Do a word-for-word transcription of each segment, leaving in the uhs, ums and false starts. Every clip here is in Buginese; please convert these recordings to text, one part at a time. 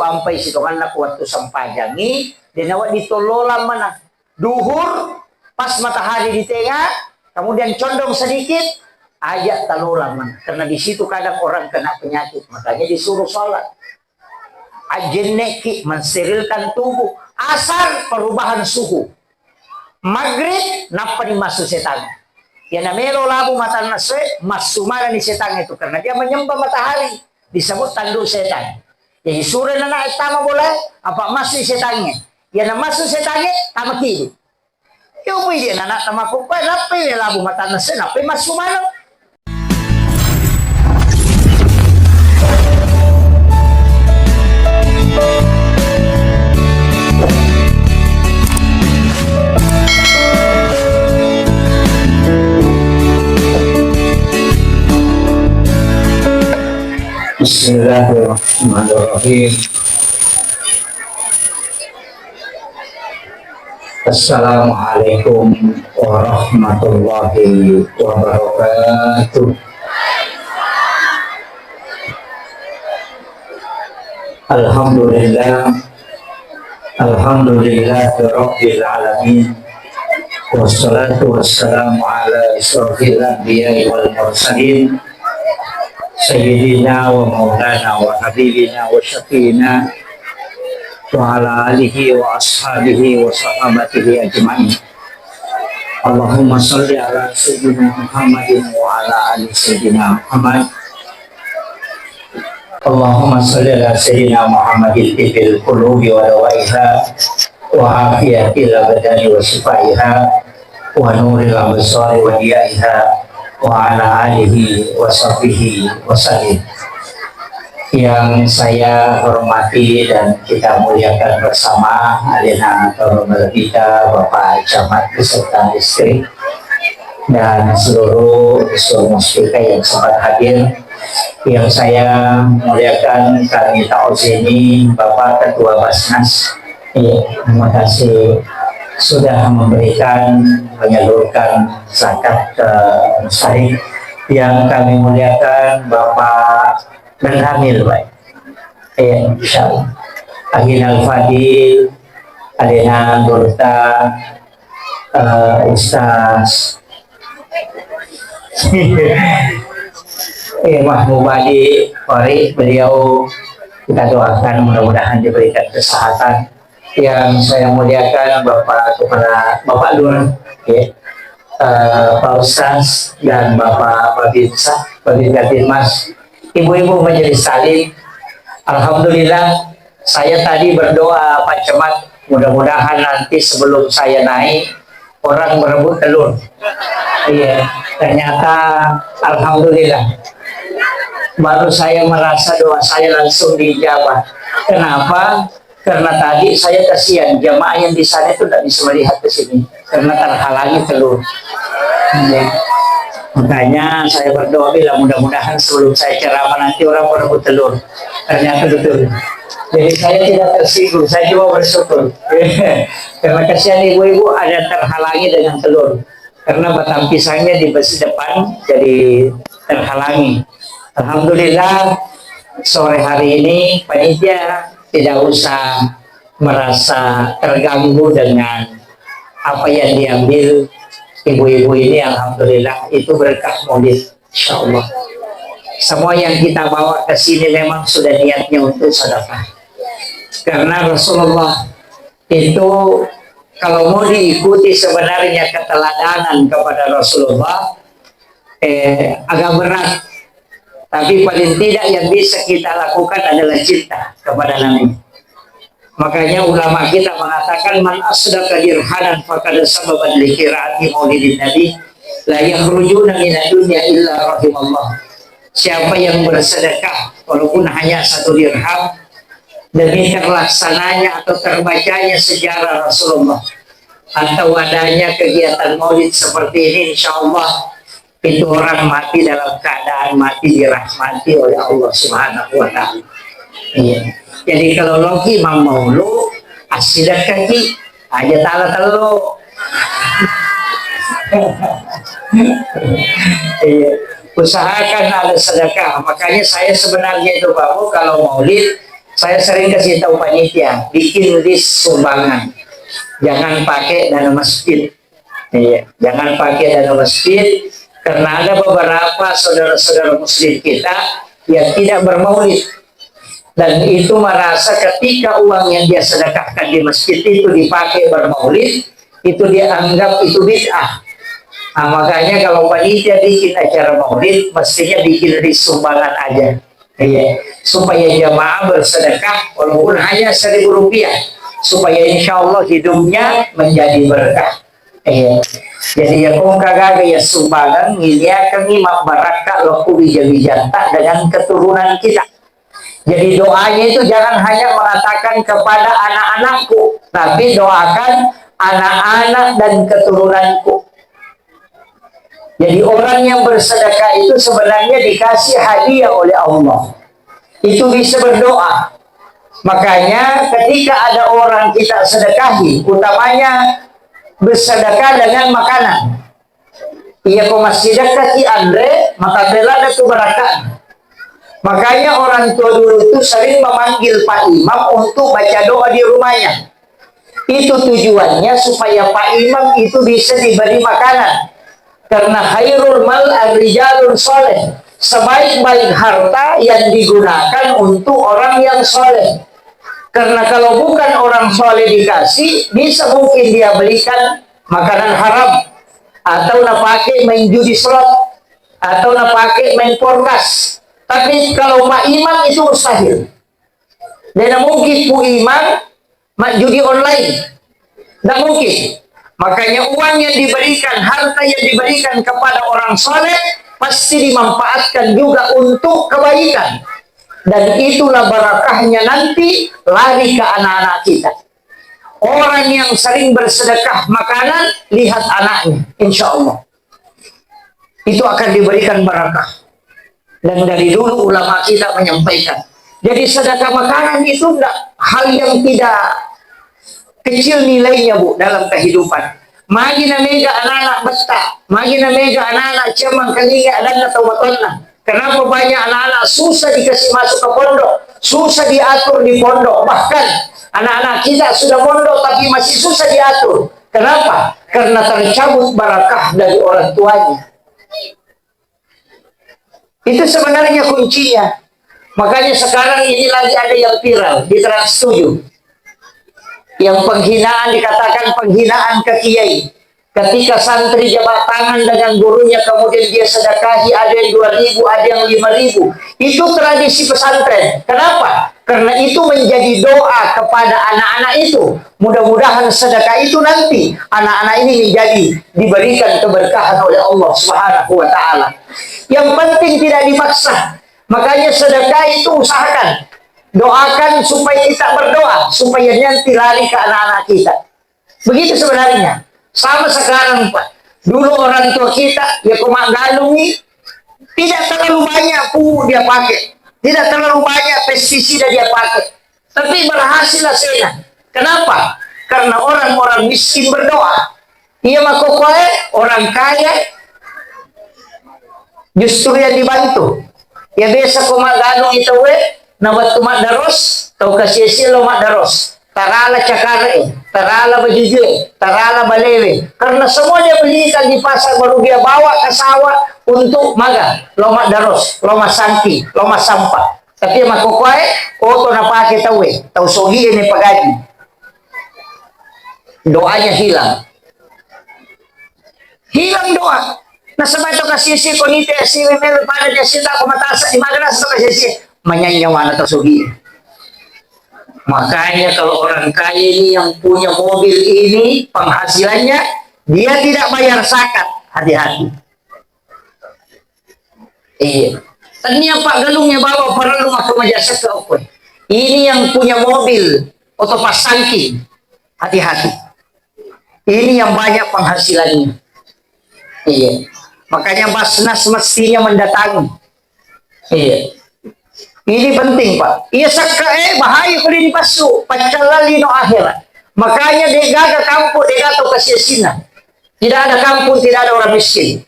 Ampai sitonganna ko wettu sempajangngi, de' nawedding tollolang mana. Duhur, pas matahari di tengah, kemudian condong sedikit, aja' talolang mana. Karena di situ kadang orang kena penyakit, makanya disuruh sholat. Ajjenneki, mensterilkan tubuh. Asar, perubahan suhu. Maghrib, nappani massu setan. Iyana melo labu matanna essoe, massu manenni setan itu karena dia menyembah matahari, disebut tanduk setan. Jadi suro nana tama bola, apa massu setannya. Iyana massu setannya, tama kidu. Yo pui dia nana tama kupa, nappai labu matanna essoe, nappai massu maneng. Bismillahirrahmanirrahim. Assalamualaikum warahmatullahi wabarakatuh. Alhamdulillah. Alhamdulillahirabbil alamin. Wassalatu wassalamu ala asyrafil anbiya'i wal mursalin. Sayyidina wa maulana wa habibina wa syafi'ina wa ala alihi wa ashabihi wa sahabatihi ajma'in. Allahumma salli ala Sayyidina Muhammadin wa ala ali Sayyidina Muhammad. Allahumma salli ala Sayyidina Muhammadin tibbil qulubi wa dawaiha wa afiyatil abdani wa shifaiha wa nuril absari wa diyaiha wa ala alihi wa sahbihi wa sallim. Yang saya hormati dan kita muliakan bersama, alena atau kita, Bapak Camat beserta istri, dan seluruh unsur muspika yang sempat hadir. Yang saya muliakan, kami ta'zimi Bapak Ketua Basnas. Iya, terima kasih sudah memberikan, menyalurkan zakat ke mustahik. Yang kami muliakan Bapak Danramil, Pak. Iya, insyaallah. Akhi Al-Fadil, alena anggota, eh, Ustaz. Eh, Mahmud Badi, Fari, beliau kita doakan mudah-mudahan diberikan kesehatan. Yang saya muliakan Bapak Kepala, Bapak Lur, ya, eh, Pak Ustaz dan Bapak Babinsa, Babinsa Mas, ibu-ibu majelis taklim, alhamdulillah, saya tadi berdoa Pak Camat, mudah-mudahan nanti sebelum saya naik, orang berebut telur. Iya, ternyata alhamdulillah. Baru saya merasa doa saya langsung diijabah. Kenapa? Karena tadi saya kasihan, jamaah yang di sana itu nggak bisa melihat ke sini karena terhalangi telur. Iya. Makanya saya berdoa bilang, mudah-mudahan sebelum saya ceramah nanti orang berebut telur. Ternyata betul. Jadi saya tidak tersinggung, saya cuma bersyukur. Karena kasihan ibu-ibu ada terhalangi dengan telur. Karena batang pisangnya di besi depan, jadi terhalangi. Alhamdulillah, sore hari ini panitia tidak usah merasa terganggu dengan apa yang diambil ibu-ibu ini. Alhamdulillah, itu berkah maulid, insyaallah. Semua yang kita bawa ke sini memang sudah niatnya untuk sedekah. Karena Rasulullah itu, kalau mau diikuti sebenarnya keteladanan kepada Rasulullah, eh, agak berat. Tapi paling tidak yang bisa kita lakukan adalah cinta kepada Nabi. Makanya ulama kita mengatakan, "Man asdaqa dirhanan faqad sababan li qiraati maulidin Nabi, la yakhrujuna minad dunya illa rahimallah." Siapa yang bersedekah walaupun hanya satu dirham demi terlaksananya atau terbacanya sejarah Rasulullah atau adanya kegiatan maulid seperti ini, insya Allah itu orang mati dalam keadaan mati dirahmati oleh Allah Subhanahu wa Ta'ala. Iya. Jadi kalau loki mammaulu, assidakkaki aja tala tello. Iya. Usahakan ada sedekah. Makanya saya sebenarnya itu, Pak Bu, kalau maulid, Saya sering kasih tahu panitia, bikin list sumbangan. Jangan pakai dana masjid. Iya, jangan pakai dana masjid, karena ada beberapa saudara-saudara muslim kita yang tidak bermaulid. Dan itu merasa ketika uang yang dia sedekahkan di masjid itu dipakai bermaulid, itu dia anggap itu bid'ah. Nah, makanya kalau panitia bikin acara maulid, mestinya bikin list sumbangan aja. Iya, supaya jamaah bersedekah walaupun hanya seribu rupiah, supaya insya Allah hidupnya menjadi berkah. Iya. Jadi ya, kong kagaga ya sumbangan, ini akan ini mabbarakka lokku bija-bijanta dengan keturunan kita. Jadi doanya itu jangan hanya mengatakan kepada anak-anakku, tapi doakan anak-anak dan keturunanku. Jadi orang yang bersedekah itu sebenarnya dikasih hadiah oleh Allah. Itu bisa berdoa. Makanya ketika ada orang kita sedekahi, utamanya bersedekah dengan makanan. Iya, ko massidekka ki anre, maka bela tu barakat. Makanya orang tua dulu itu sering memanggil Pak Imam untuk baca doa di rumahnya. Itu tujuannya supaya Pak Imam itu bisa diberi makanan. Karena khairul mal ar-rijalun soleh. Sebaik-baik harta yang digunakan untuk orang yang soleh. Karena kalau bukan orang soleh dikasih, bisa mungkin dia belikan makanan haram. Atau napake main judi slot. Atau napake main porkas. Tapi kalau Pak Imam itu mustahil. Dan mungkin Pak Imam majudi online. Tidak mungkin. Makanya uang yang diberikan, harta yang diberikan kepada orang soleh, pasti dimanfaatkan juga untuk kebaikan. Dan itulah barakahnya nanti lari ke anak-anak kita. Orang yang sering bersedekah makanan, lihat anaknya, insya Allah. Itu akan diberikan barakah. Dan dari dulu ulama kita menyampaikan. Jadi sedekah makanan itu ndak hal yang tidak kecil nilainya, Bu, dalam kehidupan. Magi na mega anak-anak betta, magi na mega anak-anak cemang kalinga dan tau matonna. Kenapa banyak anak-anak susah dikasih masuk ke pondok, susah diatur di pondok, bahkan anak-anak kita sudah mondok tapi masih susah diatur. Kenapa? Karena tercabut barakah dari orang tuanya. Itu sebenarnya kuncinya. Makanya sekarang ini lagi ada yang viral di Trans tujuh. Yang penghinaan, dikatakan penghinaan ke kiai. Ketika santri jabat tangan dengan gurunya, kemudian dia sedekahi, ada yang dua ribu, ada yang lima ribu. Itu tradisi pesantren. Kenapa? Karena itu menjadi doa kepada anak-anak itu. Mudah-mudahan sedekah itu nanti anak-anak ini menjadi diberikan keberkahan oleh Allah Subhanahu wa Ta'ala. Yang penting tidak dipaksa. Makanya sedekah itu usahakan. Doakan supaya kita berdoa, supaya nanti lari ke anak-anak kita. Begitu sebenarnya. Sama sekarang, Pak. Dulu orang tua kita, ya, ko maggalungi, tidak terlalu banyak pupuk dia pakai. Tidak terlalu banyak pestisida dia pakai. Tapi berhasil hasilnya. Kenapa? Karena orang-orang miskin berdoa. Iya, makkokkoe orang kaya justru yang dibantu. Ya, biasa ko maggalungi tauwe, na wettu maddaros, tau kasiasi lo maddaros. Tarala cakare, tarala bajujue, tarala balewe. Karena semua dia belikan di pasar, baru dia bawa ke sawah untuk maga, lo maddaros, lo massangki, lo massampah. Tapi makkokkoe, oto napake tauwe, tau sogie ne pagaji. Doanya hilang. Hilang doa. Nasaba to kasiasi ko nite siwi melo pada dia sita ko matasa di magana to kasiasi. Manyanya wana to sogi. Makanya kalau orang kaya ini yang punya mobil ini penghasilannya, dia tidak bayar zakat. Hati-hati. Iya. Tania paggalungnge bawang parellu makko majasakka okkoe. Ini yang punya mobil, oto passangki. Hati-hati. Ini yang banyak penghasilannya. Iya. Makanya Basnas mestinya mendatangi. Iya. Ini penting, Pak. Iya, sakka, eh, bahaya kalau ini pasu. Paccal lali no akhirat. Makanya degaga kampung, degaga kasiasina. Tidak ada kampung, tidak ada orang miskin.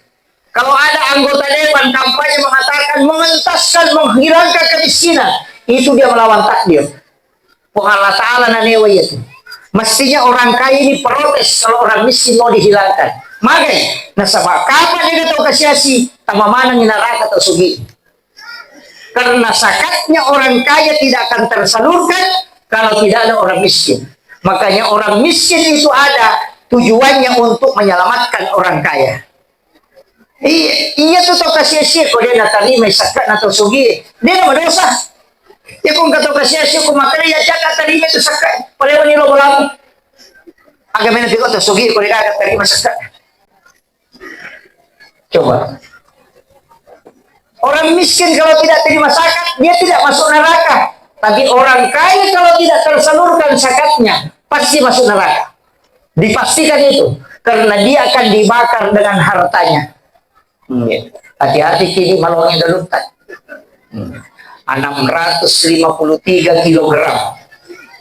Kalau ada anggota dewan kampanye mengatakan mengentaskan, menghilangkan kemiskinan, itu dia melawan takdir. Puang Allah Ta'ala nanewa iya tu. Mestinya orang kaya ini protes kalau orang miskin mau dihilangkan. Magai, nasaba kapang de' gaga tau kasiasi, tama manengngi neraka tau sugi. Karena zakatnya orang kaya tidak akan tersalurkan kalau tidak ada orang miskin. Makanya orang miskin itu ada tujuannya untuk menyelamatkan orang kaya. Iya, iya tu tau kasiasi ko de' natarima zakat na tau sugi. De' na madosa. Ya ko engka tau kasiasi ko makanya ya jangan tarima tu zakat. Pada wani lo bolamu. Aga mena piko tau sugi ko de' gaga tarima zakat. Coba. Orang miskin kalau tidak terima zakat, dia tidak masuk neraka. Tapi orang kaya kalau tidak tersalurkan zakatnya, pasti masuk neraka. Dipastikan itu. Karena dia akan dibakar dengan hartanya. Hmm, ya. Hati-hati kini malongi dalutta. Hmm. Enam ratus lima puluh tiga kilogram.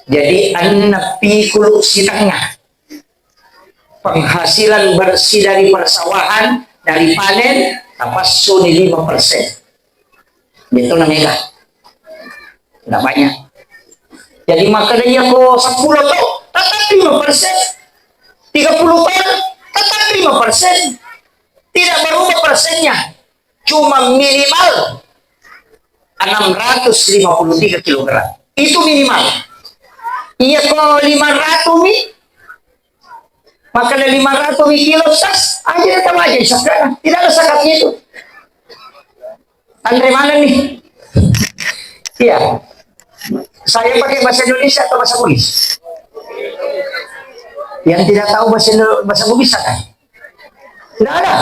Jadi, enam pikulu setengah. Penghasilan bersih dari persawahan, dari panen, tapassuni lima persen. Itu namanya. Tidak banyak. Jadi, maka dia ko sepuluh tahun, tetap lima persen. Tiga puluh tahun, tetap lima persen. Tidak berubah persennya. Cuma minimal enam ratus lima puluh tiga kilogram. Itu minimal. Iya ko lima ratus mi, maka ada lima ratus mi kilo, sah aja, tetap aja zakat. Tidak ada zakatnya itu. Andre mana nih? Iya. Saya pakai bahasa Indonesia atau bahasa Bugis? Yang tidak tahu bahasa Indo-, bahasa Bugis, kan? Nggak ada.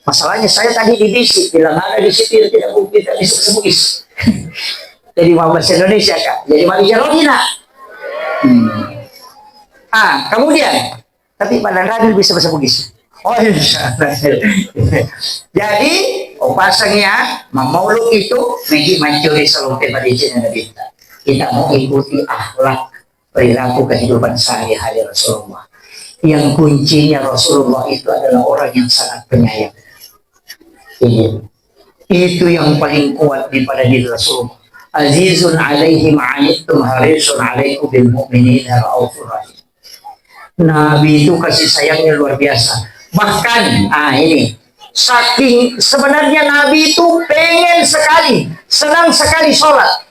Masalahnya saya tadi dibisik, bilang ada di situ yang tidak bu-, tidak bisa bahasa Bugis. Jadi mau bahasa Indonesia, Kak. Jadi mau dijalani, nak. Hmm. Ah, kemudian, tapi Pak Danrani bisa bahasa Bugis. Oh, insya Allah. Jadi, opasang ya, mamaulu itu, megi mencuri selompe pada izin Nabi. Kita mau ikuti akhlak perilaku kehidupan sehari-hari Rasulullah. Yang kuncinya Rasulullah itu adalah orang yang sangat penyayang. Iya. Itu yang paling kuat daripada diri Rasulullah. Azizun alaihi ma'anittum harisun alaikum bil mu'minina raufur rahim. Nabi itu kasih sayangnya luar biasa. Bahkan, ah ini, saking sebenarnya Nabi itu pengen sekali, senang sekali sholat.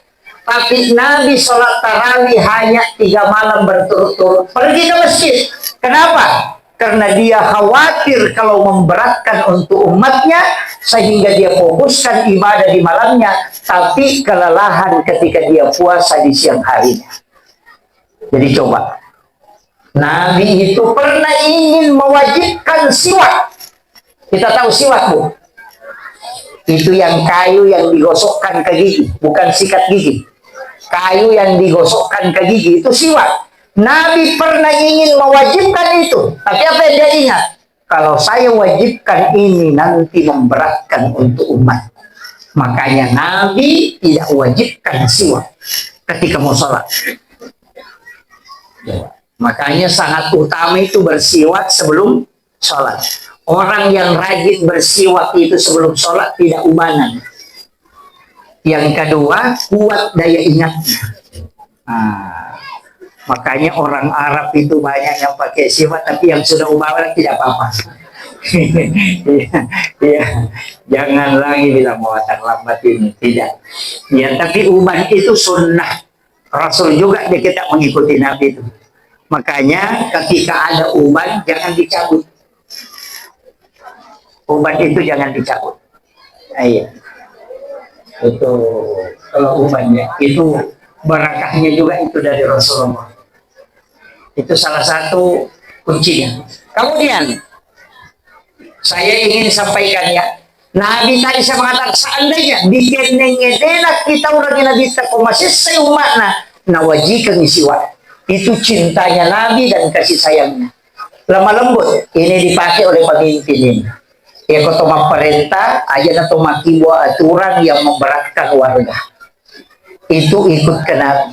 Tapi Nabi sholat tarawih hanya tiga malam berturut-turut. Pergi ke masjid. Kenapa? Karena dia khawatir kalau memberatkan untuk umatnya, sehingga dia fokuskan ibadah di malamnya, tapi kelelahan ketika dia puasa di siang harinya. Jadi coba, Nabi itu pernah ingin mewajibkan siwak. Kita tahu siwak, Bu? Itu yang kayu yang digosokkan ke gigi, bukan sikat gigi. Kayu yang digosokkan ke gigi, itu siwak. Nabi pernah ingin mewajibkan itu, tapi apa yang dia ingat? Kalau saya wajibkan ini nanti memberatkan untuk umat. Makanya Nabi tidak wajibkan siwak ketika mau sholat. Makanya sangat utama itu bersiwak sebelum sholat. Orang yang rajin bersiwak itu sebelum sholat tidak ubanan. Yang kedua, kuat daya ingatnya. Nah, makanya orang Arab itu banyak yang pakai siwak, tapi yang sudah ubanan tidak apa-apa. Iya, iya. Jangan lagi bilang, "Wah, terlambat ini." Tidak. Ya, tapi uban itu sunnah. Rasul juga dia kita mengikuti Nabi itu. Makanya ketika ada uban, jangan dicabut. Uban itu jangan dicabut. Iya. Itu kalau uban ya, itu barakahnya juga itu dari Rasulullah. Itu salah satu kuncinya. Kemudian, saya ingin sampaikan ya, Nabi tadi saya mengatakan, seandainya dikenneng edena kita orang Nabi, kita kok masih saya umatna, nawajikeng siwa. Itu cintanya Nabi dan kasih sayangnya. Lemah lembut ini dipakai oleh pemimpin ini. Ya, kau pemerintah aja na to makiwa aturan yang memberatkan warga. Itu ikut ke Nabi.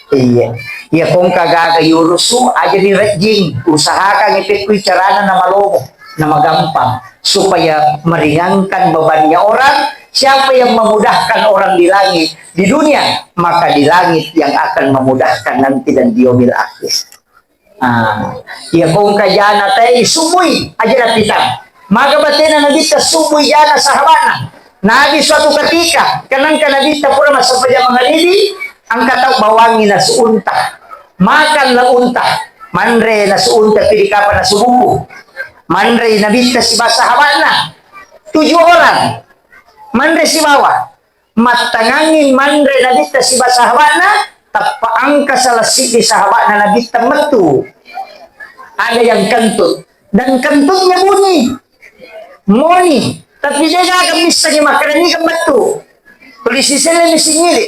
Iya. Ya, kong kagaga yurusu aja direjing, usahakan ipekui carana na malomo, na magampang, supaya meringankan bebannya orang, Siapa yang memudahkan orang di langit, di dunia, maka di langit yang akan memudahkan nanti dan di yaumil akhir. Ah, iya ko engka jana tae, subui aja napitang. Maka batena Nabitta subui jana sahabatna. Nabi suatu ketika, kenangka Nabitta pura massempajang mangaribi, engka tau bawangi nasu unta. Makanlah unta. Manre nasu unta, piri kapang nasu bumbu. Manre Nabitta siba sahabatna. Tujuh orang. Manre sibawa. Mattangangngi manre Nabitta siba sahabatna, tappa engka salah siddi sahabatna Nabitta mettu. Ada yang kentut. Dan kentutnya bunyi. Moni. Tapi de gaga missengi makkeda niga mettu. Polisi sele misi ngili.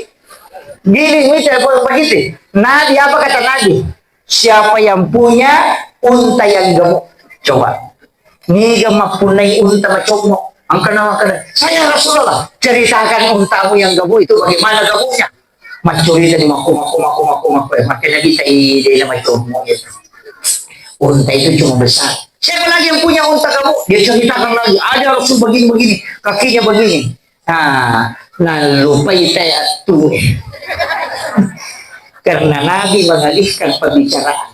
Giling mita begitu. Nabi, apa kata Nabi? Siapa yang punya unta yang gemuk? Coba. Niga mappunnai unta macommo? Engka na makkeda, "Saya, Rasulullah." Ceritakan untamu yang gemuk itu bagaimana gemuknya. Maccurita ni makko, makko, makko, makko, makko. Makkeda kita ide na macommo itu. Unta itu cuma besar. Siapa lagi yang punya unta gemuk? Dia ceritakan lagi. Ada Rasul begini-begini, kakinya begini. Ah, nallupai tae attue. Karena Nabi mengalihkan pembicaraan.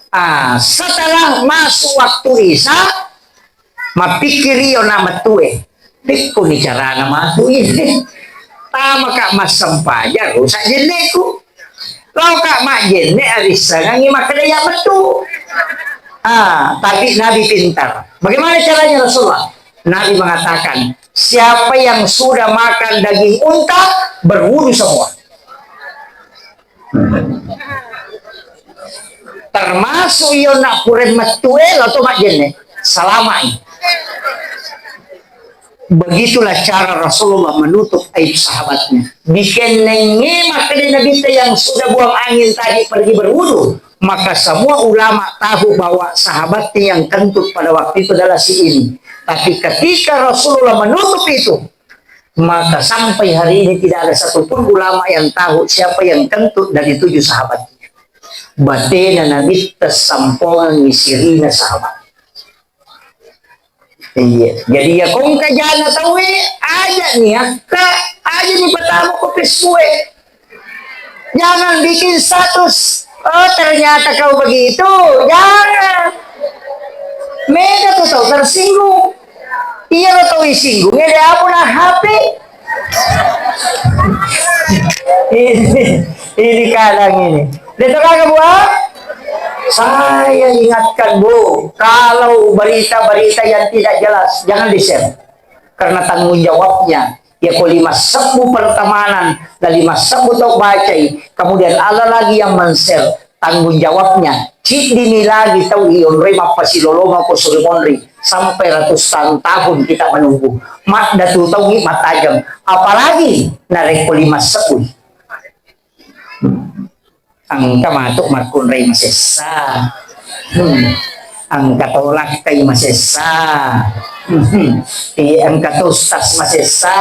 Ah, setelah masuk waktu Isya, mappikiri ona mettue. Pekko ni carana matu ini. Tamaka massempajang, rusak jenneku. Laoka majjenne, arissengengi makkeda iya mettu. Ah, tapi Nabi pintar. Bagaimana caranya Rasulullah? Nabi mengatakan, "Siapa yang sudah makan daging unta, berwudu semua." Termasuk iyo nak pura mettue, lato majjenne. Salamai. Begitulah cara Rasulullah menutup aib sahabatnya. Dikennengi makkeda Nabitta yang sudah buang angin tadi pergi berwudu, maka semua ulama tahu bahwa sahabatnya yang kentut pada waktu itu adalah si ini. Tapi ketika Rasulullah menutup itu, maka sampai hari ini tidak ada satupun ulama yang tahu siapa yang kentut dari tujuh sahabatnya. Batena Nabitta sampongan sirina sahabat. Iya. Jadi ya kongka jana tawe, aja ni akka, aja ni patama ko Facebook e. Jangan bikin status, "Oh, ternyata kau begitu." Jangan. Mega tu tau tersinggung. Iya lo tau isinggung, ya dia apa nah H P. Ini, ini kadang ini. Itu kagak, Bu, ah? Saya ingatkan, Bu, kalau berita-berita yang tidak jelas, jangan di-share. Karena tanggung jawabnya, ya, ko lima sebbu pertemanan, dan lima sebbu tau bacai, kemudian ada lagi yang men-share, tanggung jawabnya, ciddini lagi tau ionroi mappasilolongang ko suri monri, sampai ratusan tahun kita menunggu. Madda tu tau matajeng, apalagi narekko lima sebbu. Engka matu makkunrai masessa. Hmm. Engka tolakkai masessa. Hmm. Eh, engka to ustaz masessa.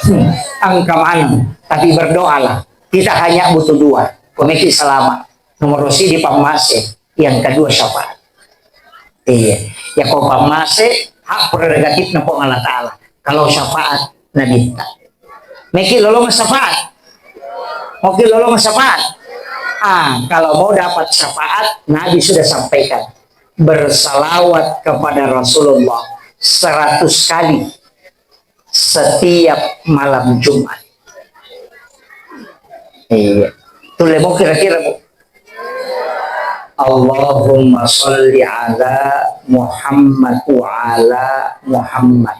Hmm. Engka maneng. Tapi berdoalah. Kita hanya butuh dua. Komeki selamat. Nomor siji pammase. Yang kedua syafaat. Iya. Ya, ko pammase, hak prerogatifna Puang Allah Ta'ala. Kalau syafaat, Nabitta. Meki lolong syafaat. Oke, lolong syafaat. Ah, kalau mau dapat syafaat, Nabi sudah sampaikan. Bersalawat kepada Rasulullah seratus kali setiap malam Jumat. Iya. Tulle mo kira-kira, Bu. Allahumma salli ala Muhammad wa ala Muhammad.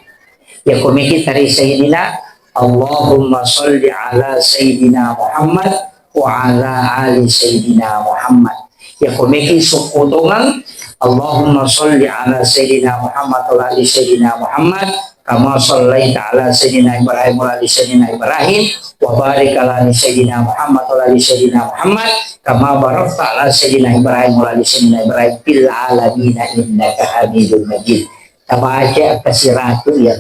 Ya, komiki tari Sayyidina, Allahumma salli ala Sayyidina Muhammad wa ala ali Sayyidina Muhammad. Ya, komiki sukkutongang, Allahumma salli ala Sayyidina Muhammad wa ala ali Sayyidina Muhammad, kama sallaita ala Sayyidina Ibrahim wa ala ali Sayyidina Ibrahim, wa barik ala ali Sayyidina Muhammad wa ala ali Sayyidina Muhammad, kama barakta ala Sayyidina Ibrahim wa ala ali Sayyidina Ibrahim fil alamin innaka Hamidum Majid. Tabaca akka siratu ya.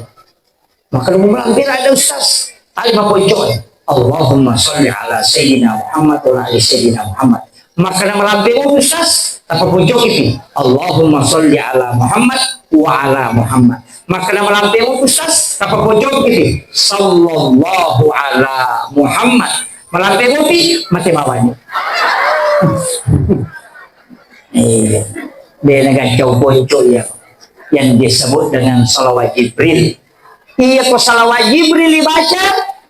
Maka lu mampir ada ustaz. Tali maponcok. Allahumma salli ala Sayyidina Muhammad wa ala ali Sayyidina Muhammad. Maka na malampe ustaz, tapa poncok itu. Allahumma salli ala Muhammad wa ala Muhammad. Makkeda malampe mupi, Ustaz, tapakojong pi, sallallahu ala Muhammad. Malampe mupi, mate mawani. Iya. De' nagancau ponco iya. Yang disebut dengan salawat Jibril. Iya, ko salawat Jibril dibaca,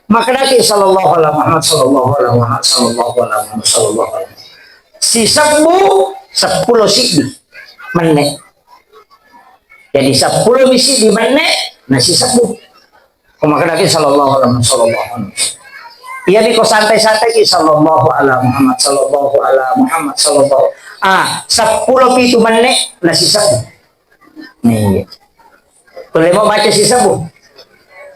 makkedaki sallallahu ala Muhammad, sallallahu ala Muhammad, sallallahu ala Muhammad, sallallahu ala Muhammad. Sisebbu seppulo siddi menne. Jadi seppulo mi siddi menne, na sisebbu. Ko makkedaki sallallahu alaihi wasallam, sallallahu alaihi wasallam. Iya, di ko santai-santai ki, sallallahu ala Muhammad, sallallahu ala Muhammad, sallallahu. Ah, seppulo pitu menne, na sisebbu. Nih. Boleh mau baca sisebbu?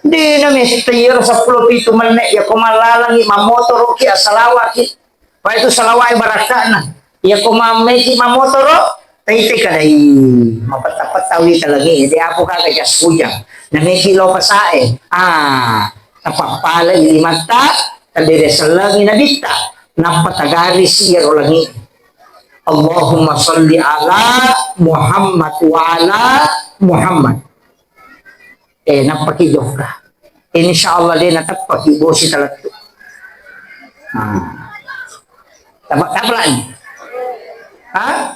Di na mesti iyaro seppulo pitu menne, ya ko mallalangi, mammotoro ki, assalawat ki. Paitu salawai barakka'na. Iya ko mammeki mammotoro, taitai kadai. Mapetta-petta wita langi. Jadi apa kaka jas hujan. Nameki lo pasae. Ah, tapappalai limatta, tadere sellengi nabitta. Nappa tagarisi iyaro langi. Allahumma salli ala Muhammad wa ala Muhammad. Eh, nappaki jokka. Insya Allah de' nateppaki bosi talettu. Nah. Tapa-, taplai. Hah?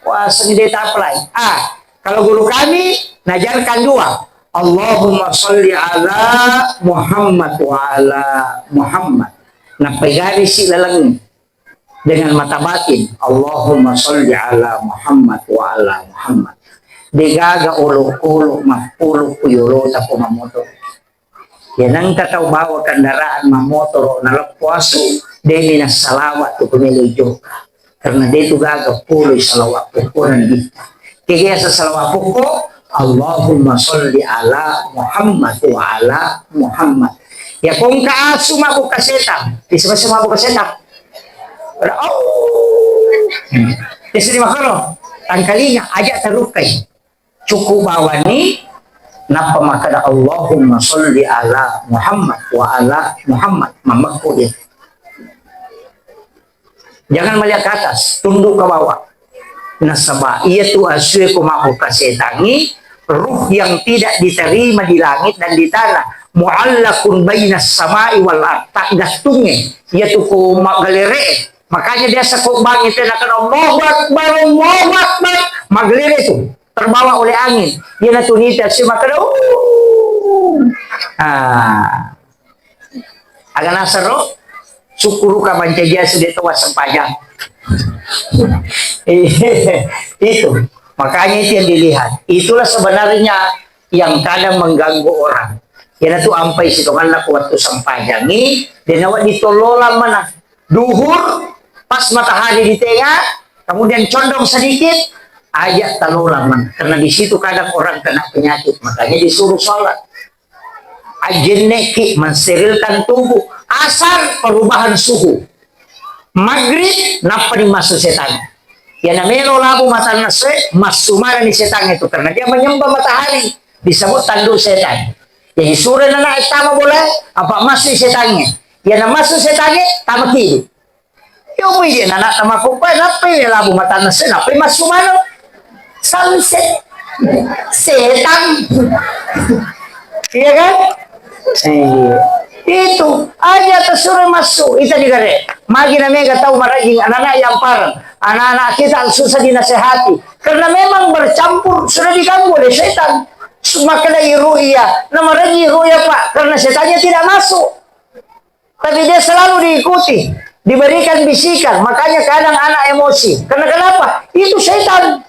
Wah, seni de' taplai. Ah, kalau guru kami najarkan dua. Allahumma salli ala Muhammad wa ala Muhammad. Nappai garisi laleng dengan mata batin, Allahumma salli ala Muhammad wa ala Muhammad. Degaga olok-olok mappolo ku yolota ko mamoto. Ya nangka tau bawa kendaraan mammotoro naleppo asu, deni nassalawat tu pemelo jokka. Karena de tu gaga polo salawat pokona ditta. Kegasa salawat pokok, Allahumma salli ala Muhammad wa ala Muhammad. Ya kongka asu mabukka setang. Bisa-bisa mabukka setang. Pada, oh. Hmm. Jadi makaro, tangkalinga, aja tarukai. Cukup bawani, nappa makkada Allahumma salli ala Muhammad wa ala Muhammad. Mamekko dia. Jangan melihat ke atas, tunduk ke bawah. Nasaba iya tu asue ko mabukka setangi, ruh yang tidak diterima di langit dan di tanah. Muallakun bainas samai wal ard, tak gantunge. Iya tu ko maggalere. Makanya biasa ko bangi tena kan Allahu Akbar, Allahu Akbar. Maggalere tu, terbawa oleh angin. Iya na tu nita si makkada, uh. Ah. Aga nasaro, sukkuruka mancaji asu de' to wassempajang. Itu. Makanya itu yang dilihat. Itulah sebenarnya yang kadang mengganggu orang. Iyanatu ampai sitonganna ko wettu sempajangi, de' nawedding tollolang mana. Duhur, pas matahari di tengah, kemudian condong sedikit, aja tollolang mana. Karena di situ kadang orang kena penyakit, makanya disuruh sholat. Ajjenneki, mensterilkan tubuh. Asar, perubahan suhu. Maghrib, nappani massu setan. Iya namelo labu matanna se, massu manani setan itu karena dia menyembah matahari. Disebut tanduk setan. Jadi sure nana tama bola, apa massu setannya. Iya na massu setannya, tama kidu. Yo, wih, dia nana tama kupai, nappai labu matanna se, nappai massu mano. Sunset. Setan. Iya kan? Iya. Itu aja tersuruh masuk. Itu di gare. Magi namanya gak tahu marajing anak-anak yang parang. Anak-anak kita susah dinasehati. Karena memang bercampur, sudah diganggu oleh setan. Makanya ru'ya. Nama raji ru'ya, Pak? Karena setannya tidak masuk. Tapi dia selalu diikuti, diberikan bisikan, makanya kadang anak emosi. Karena kenapa? Itu setan.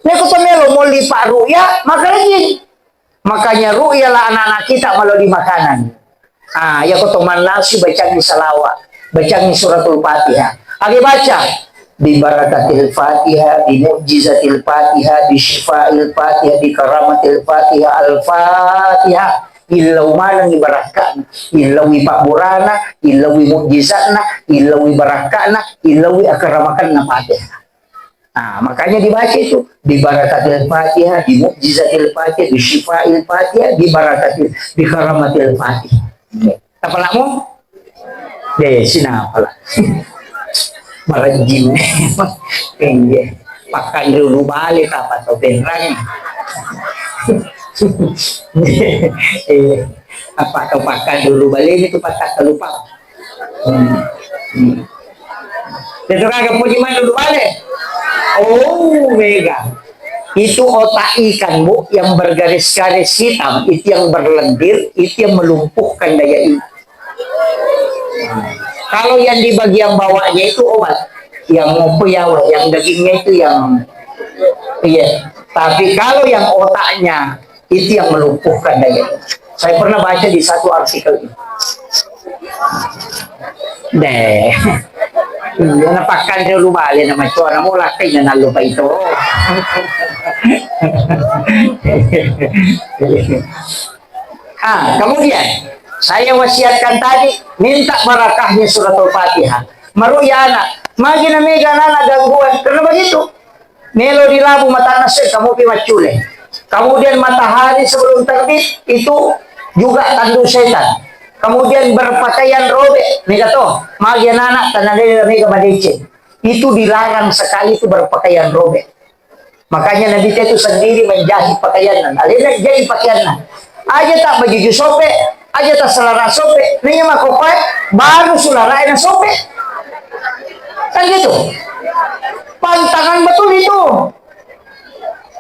Neko to melo molli pak ru'ya, maka rajin. Makanya ru'ya lah anak-anak kita melalui makanan. Ah, ya ko to mannasui bacangi salawat, bacangi suratul Fatihah. Agi baca, bi barakatil Fatihah, bi mu'jizatil Fatihah, bi syifa'il Fatihah, bi karamatil Fatihah, Al-Fatihah. Illau manengngi barakka'na, illaui pabburana, illaui mujizatna, illaui barakka'na, illaui akaramakanna Fatihah. Nah, makanya dibaca itu, bi barakatil Fatihah, bi mu'jizatil Fatihah, bi syifa'il Fatihah, bi barakatil, bi karamatil Fatihah. Tapalamu? Eh, sinapala. Marajing. Iya. Pakkanre ulu bale, apa to penrang. Eh, apa kau pakai dulu balik itu patah lupa. Hmm. Hmm. Itu kagak puji mana dulu balik? Oh, mega. Itu otak ikan, Bu, yang bergaris-garis hitam, itu yang berlendir, itu yang melumpuhkan daya ingat. Kalau yang di bagian bawahnya itu obat, yang apa ya, yang dagingnya itu yang, iya. Tapi kalau yang otaknya itu yang melumpuhkan daya. Saya pernah baca di satu artikel ini. Deh. Iya, napakan dulu balik nama cowok, namu lakai na lupa itu. Ah, kemudian saya wasiatkan tadi, minta barakahnya suratul Fatihah. Maru ya anak, magi na mega anak gangguan. Karena begitu, melo dilabu matanna se, kamu pi maccule. Kemudian matahari sebelum terbit itu juga tandu setan. Kemudian berpakaian robek, mega to, magi anak tanah mega madeceng. Itu dilarang sekali itu berpakaian robek. Makanya Nabi itu sendiri menjahit pakaianna. Alena jadi pakaianna. Aja tak baju sope, aja tak selara sope. Nanya mako koe, baru sulara ena sope. Kan gitu. Pantangan betul itu.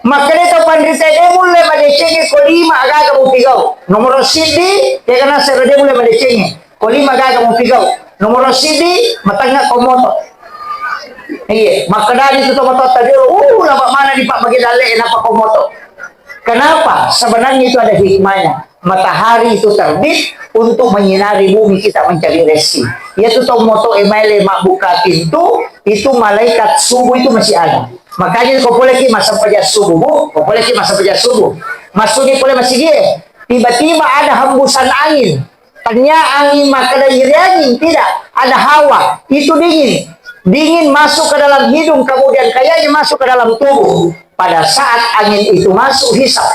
Makanya tau panrita de mulle madecengi ko lima agaga mupigau. Nomor sidi, ya kena sere de mulle madecengi. Ko lima gaga mupigau. Nomor sidi, matangnga ko moto. Iya, makkedani tu to moto tadi, uh, lama mana di pak bagi dalle, kenapa ko moto? Kenapa? Sebenarnya itu ada hikmahnya. Matahari itu terbit untuk menyinari bumi kita mencari rezeki. Ya tu to moto email mak buka pintu, itu malaikat subuh itu masih ada. Makanya ko boleh ki masa pelajar subuh, Bu, ko boleh ki masa pelajar subuh. Masuk di boleh masih dia. Tiba-tiba ada hembusan angin. Tanya angin makkeda iri angin, tidak. Ada hawa. Itu dingin. Dingin masuk ke dalam hidung, kemudian kayaknya masuk ke dalam tubuh. Pada saat angin itu masuk, hisap.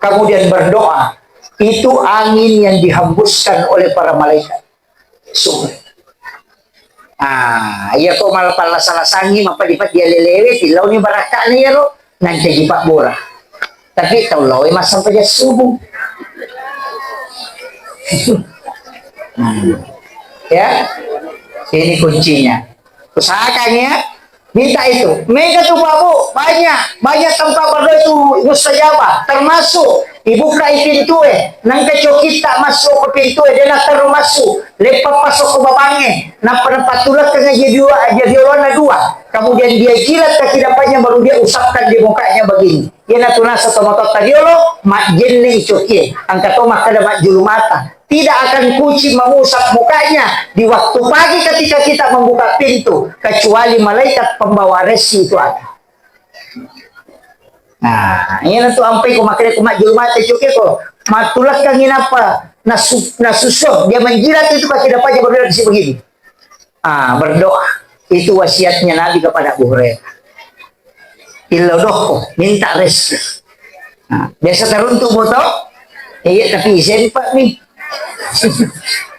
Kemudian berdoa. Itu angin yang dihembuskan oleh para malaikat. Sungguh. Ah, iya ko malapallasa-lasangi, mappaddi-paddi alelewe, tillauni barakka'na iyaro, nancaji pabbura. Tapi tau laowi massempajang subuh. Hmm. Ya, ini kuncinya. Usahakan ya, minta itu. Mega tu Pak Bu, banyak, banyak tempat berdoa itu mustajabah. Termasuk dibuka pintu e, nangka cokitta masuk ke pintu e, dia nak terus masuk. Lepas pasok ke babange, napa napa tulak ke jadi dua, jadi orang dua. Kemudian dia jilat kaki depannya, baru dia usapkan di mukanya begini. Iyanatu naseng tomatoatta riolo, majjenne icokie. Engka to makkeda majjulu mata. Tidak akan kucing mengusap mukanya di waktu pagi ketika kita membuka pintu, kecuali malaikat pembawa resi itu ada. Nah, iyanatu ampai ko makkeda ko majjulu mata icokie ko. Matulakkangi napa nasu-, nasusso, dia menjilat itu kaki depannya, baru dia begini. Ah, berdoa. Itu wasiatnya Nabi kepada Abu Hurairah. Illau dokko, minta rezeki. Nah, biasa teruntuk moto? Iya, tapi sempat nih.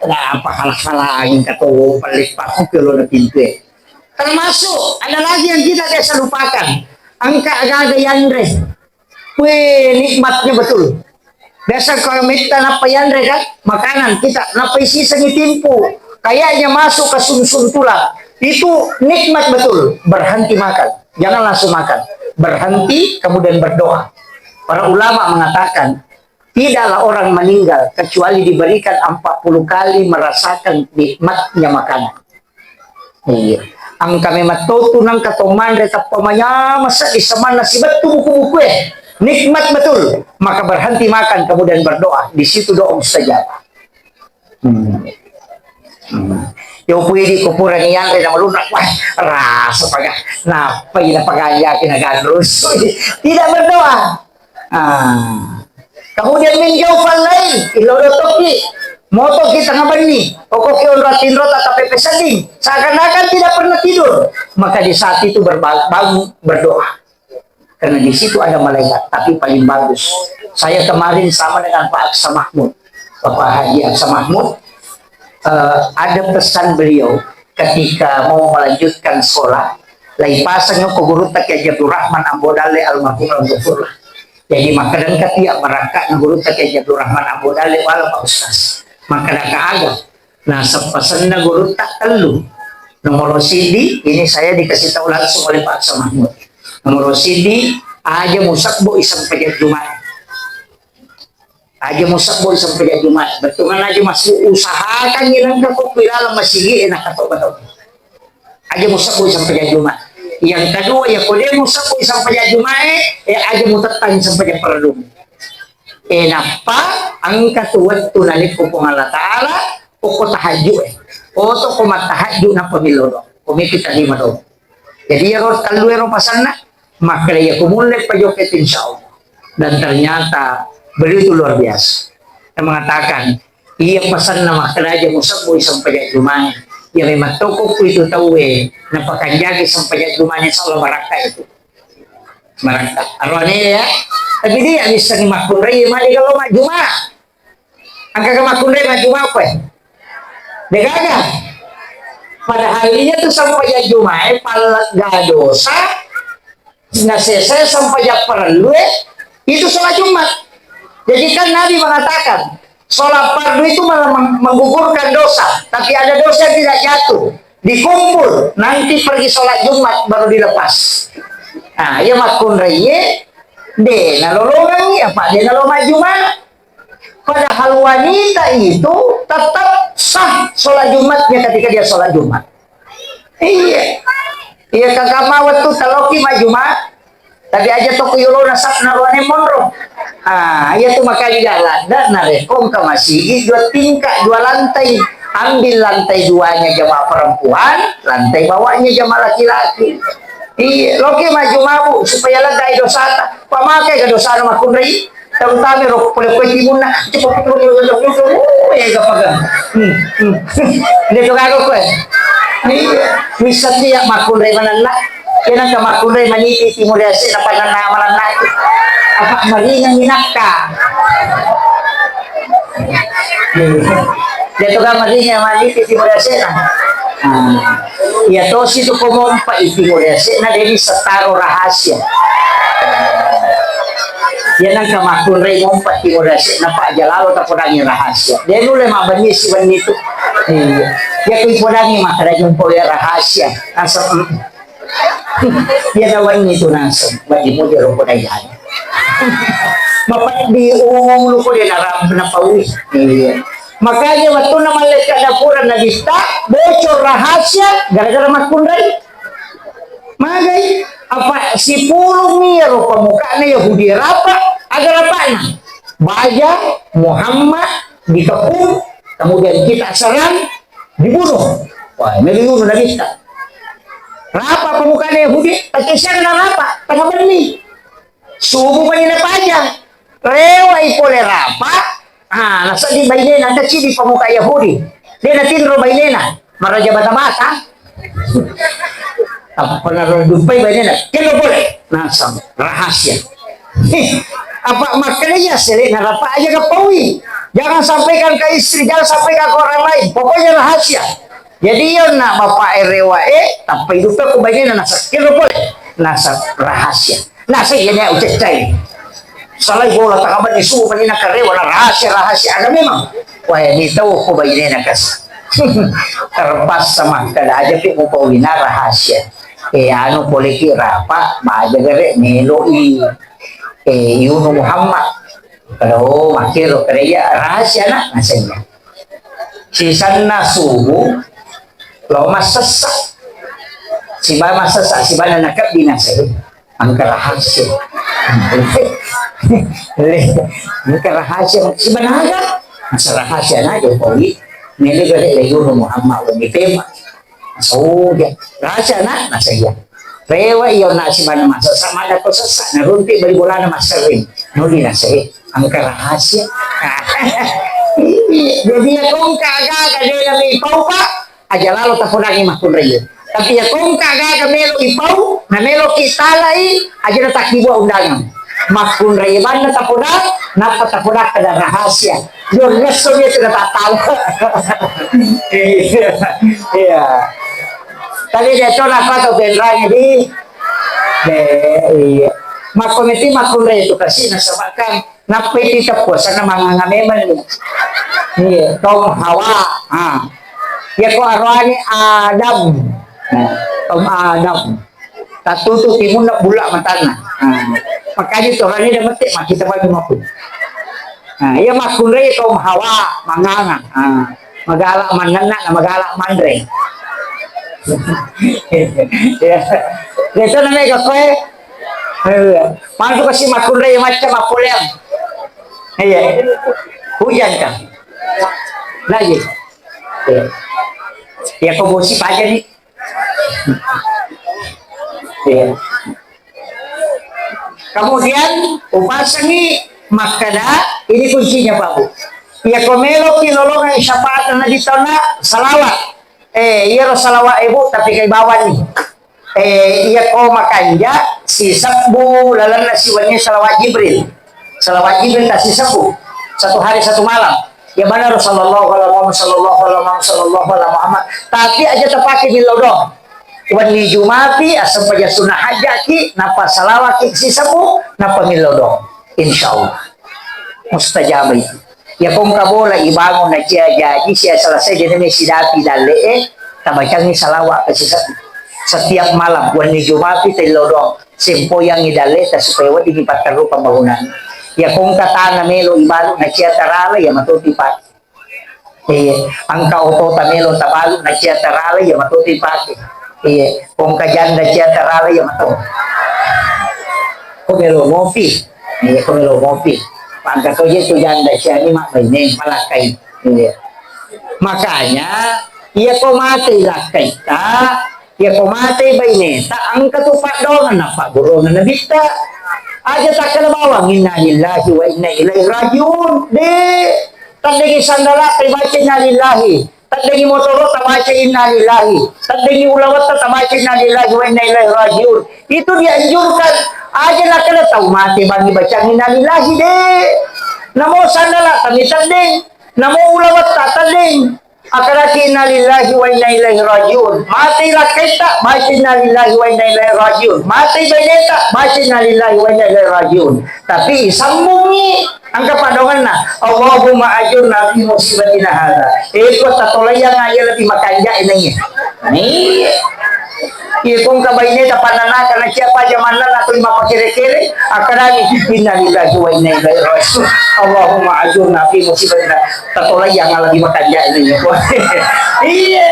Kenapa halang-halangin kata paling paku ke lo pintu ya? Termasuk ada lagi yang kita biasa lupakan. Engka aga-aga yanre. Weh, nikmatnya betul. Biasa kalau metta nappa yanre kan, makanan kita nappa isi sengi timpu, kayaknya masuk ke sumsum tulang. Itu nikmat betul. Berhenti makan. Jangan langsung makan. Berhenti, kemudian berdoa. Para ulama mengatakan, tidaklah orang meninggal kecuali diberikan empat puluh kali merasakan nikmatnya makanan. Iya. Engka memang totu nangka to manre tappa manyameng seddi semanna sibettu buku-buku e. Nikmat betul. Maka berhenti makan kemudian berdoa. Di situ doa mustajab. Hmm. Hmm. Yo pui di kuburan yang rena melunrak, wah, rasa paga. Napa ina paga yakin akan rusuh. Tidak berdoa. Ah. Kemudian min jaufal lail, illau tokki. Motoki tengah benni, okoki onrong tinro tatape pesedding, seakan-akan tidak pernah tidur. Maka di saat itu berba-, bangun berdoa. Karena di situ ada malaikat, tapi paling bagus. Saya kemarin sama dengan Pak Aksa Mahmud. Bapak Haji Aksa Mahmud, eh, ada pesan beliau ketika mau melanjutkan sekolah, lai pasang ko guru Taki Haji Abdul Rahman Ambo Dalle almarhum, almarhum. Jadi, makkeda engka tiap barakka'na gurutta Kiai Abdul Rahman Abu Dalib wala Pak Ustaz. Makkeda ka aga? Naseng pasenna gurutta tellu. Nomoro siddi, ini saya dikasih tahu langsung oleh Pak Aksa Mahmud. Nomoro siddi, aja musabbu iseng pajak Jumat. Aja musabbu iseng pajak Jumat. Bettuanna aja mas usahakan ilengka ko ilalang masigi enak atau betul. Aja musabbu iseng pajak Jumat. Yang kedua, ya ko de musabbu iseng pajak Jumat, eh, aja mutettang iseng pajak parellung. Eh, nappa engka tu wettu naleppo Puang Allah Ta'ala, okko tahajju, eh. Oto ko mattahajju nappa millo do. Ko meki tadi mado. Jadi, iyaro tellu ero pasanna, makkeda iya ko mulle pajokke tu, insya Allah. Dan ternyata beliau itu luar biasa. Dia mengatakan, iya pasanna makkeda aja musabbu iseng pajak Jumat. Ya memang toko ku itu tauwe, napakanjaki iseng pajak Jumat, insya Allah barakka itu. Barakka. Arwane ya. Tapi dia bisa makkunrai mali kalau mak Jumat. Engka makkunrai majjuma apa? Degaga. Padahal iya tu sampajang Jumae pallegga dosa, nasesai sampajang parellue, itu sholat Jumat. Jadi kan Nabi mengatakan, sholat fardu itu malah meng-, menggugurkan dosa, tapi ada dosa yang tidak jatuh, dikumpul, nanti pergi sholat Jumat baru dilepas. Nah, iya makkunraiye, de nalolongangi, apa de nalo majjuma. Padahal wanita itu tetap sah sholat Jumatnya ketika dia sholat Jumat. Iya. Iya, kakak mawat tu taloki majjuma. Tapi aja toko yolona sah naruane monro. Ah, iya tu makanya jalan. Dan narekko engka masigi dua tingkat, dua lantai. Ambil lantai duanya jamaah perempuan, lantai bawahnya jamaah laki-laki. Iya, loki majjuma, Bu, supaya lega dosata. Pamakai ke dosana makkunrai. Terutama ro pole koe timunna. Cepat, oh, ya, gapaga. Hmm, hmm. Dia tu kagak koe. Iya, bisa dia makkunrai manenna. Kena ke makkunrai maniti timur ya sih, apa nana malam nak. Apa maringan minakka. Iya. Iya tu kan maringan maniti timur ya sih. Nah. Iya tosi tu ko mompa i timur ya sih, na dia bisa taro rahasia. Iya nangka makkunrai mompa timur ya sih, napa aja lalo tapodangi rahasia. Dia dulu mah benni si benni tu. Iya. Dia kui podangi mah kada jumpa ya rahasia. Asal, mm. Iya, da wenni tu naseng, bagi mo jero ko dai. Bapak di ulu ko dia narap napaui. Iya. Makanya waktu na malaikat dapura Nabi ta bocor rahasia gara-gara makkunrai. Magai, apa sipulung iya ro pamukana Yahudi rapa, aga rapana? Baja Muhammad dikepung, kemudian kita serang, dibunuh. Wah, melo dibunuh Nabi ta. Rapa pamukana Yahudi, paccessianna rapa, tengah benni. Subuh mani napaja. Rewa i pole rapa, ah, naseddi bainena, kacidi pamuka Yahudi. Dia natinro bainena, maraja bata-bata. Apa naro jumpai bainena, kelo pole. Naseng, rahasia. Hih, apa makanya sele narapa aja ke paui. Jangan sampaikan ke istri, jangan sampaikan ke orang lain. Pokoknya rahasia. Jadi, iya na bapak e rewa e, tappa idupe ko bainena, naseng kiro pole, naseng rahasia. Naseng iya ne uceccai. Salai bola takabanni subuh bainena karewa na rahasia, rahasia aga memang. Wah, ni tau ko bainena kas. Terpaksa makkeda aja pi mupauina rahasia. Eh, anu pole ki rapa, baja gare meloi. Eh, Yunu Muhammad. Kalau makkiro kere iya rahasia na, naseng iya. Sisenna subuh, lao massessa. Siba massessa, sibanna nakebbi naseng. Engka rahasia. Engka rahasia. Sibanna aga? Masa rahasia na Jokowi. Mele gare le Yunu Muhammad wenni pema. Soja. Rahasia na, naseng iya. Rewa iya na sibanna massessa, mada ko sessa, narunti bali bolana masserring. Nuli naseng. Engka rahasia. Jadi, iya, kongka aga-aga de nami pau, Pak, aja lalo tapodangi makkunrai. Tapi iya, kongka aga-aga melo ipau, na melo ki talai, aja na takkibua undangan. Makkunrai banna tapodang, nappa tapodang kada rahasia. Yo, ngesso dia sudah tak tahu. Iya. Iya. Tapi dia tu napa tu penrang di? Eh, iya. Makko meti makkunrai tu kasi nasabakang nappai ti teppuasanna manganga memang ni. Iya, kaum Hawa. Ha. Ya ko aroane Adam. Nah, kaum Adam. Tattutu timunna bulla matanna. Ha. Makanya tu orangnya dah mati maki tebang maku. Nah, iya makkunrai kaum Hawa manganga. Ha. Magala mannenna na magala manre. Ya. Biasa namanya koe. Iya. Masuk ke si makkunrai macam apa yang. Iya. Hujan kan? Lagi. Iya. Ya kau bosi aja nih. Iya. Kemudian upasangi makkada, ini kuncinya Pak Bu. Iya ko meloki lolongang syafaat Nabi tona salawat. Eh, iya ro salawat ibu tapi kai bawani. Eh, iya ko makanja si sebbu lalanna si wanye salawat Jibril. Salawat Jibril kasi sebbu. Satu hari satu malam. Ya mana ro sallallahu alaihi wasallam, sallallahu alaihi wasallam, sallallahu alaihi Muhammad. Tapi aja tapake millau doang. Wenni Jumapi, asempajang sunnah hajjaki, napa salawaki sisebu, napa millau doang. Insya Allah. Mustajab itu. Ya kongka bola ibangun na cia jaji, sia selesai jadi mesi dapi dalle, eh, tabacangi salawat ke sisebu. Setiap malam, wenni Jumapi, tello doang. Sempoyangi dalle, ta supaya wedding ipatterru pembangunan. Ya kongka tana melo ibalu na cia tarala, ya matopi pak. Iya, engka oto tamelo tabalu na cia tarala iya mato tu ipake. Iya, pongka janda cia tarala iya mato. Ko melo mopi. Iya, ko melo mopi. Pangka to je tu janda cia ni mak baine malakkai. Iya. Makanya iya ko mate lakkai ta, iya ko mate baine ta engka tu paddoangan na pagurungan nabitta. Aja takkala bawang inna lillahi wa inna ilaihi rajiun. De. Taddengi sandalata baca innalillahi, taddengi motoro'ta baca innalillahi, taddengi ulawetta tabaca innalillahi wa inna ilaihi rajiun. Itu dianjurkan. Aja nakala tau mate bangi bacang innalillahi de. Namo sandalata mi teddeng, namo ulawetta teddeng. Akadaki innalillahi wa inna ilaihi rajiun. Mate lakkaitta baca innalillahi wa inna ilaihi rajiun. Mate baineta baca innalillahi wa inna ilaihi rajiun. Tapi sambungi engka padonganna, Allahumma ajurna fi musibatina hadza. Eko tatolaiang aja lebih makanja ini. Nih. Iya kongka baineta pananaka na siapa aja manna atau lima pakere-kere, akadani innalillahi wa inna ilaihi rajiun. Allahumma ajurna fi musibatina. Tatolaiang lebih makanja ini. Iya.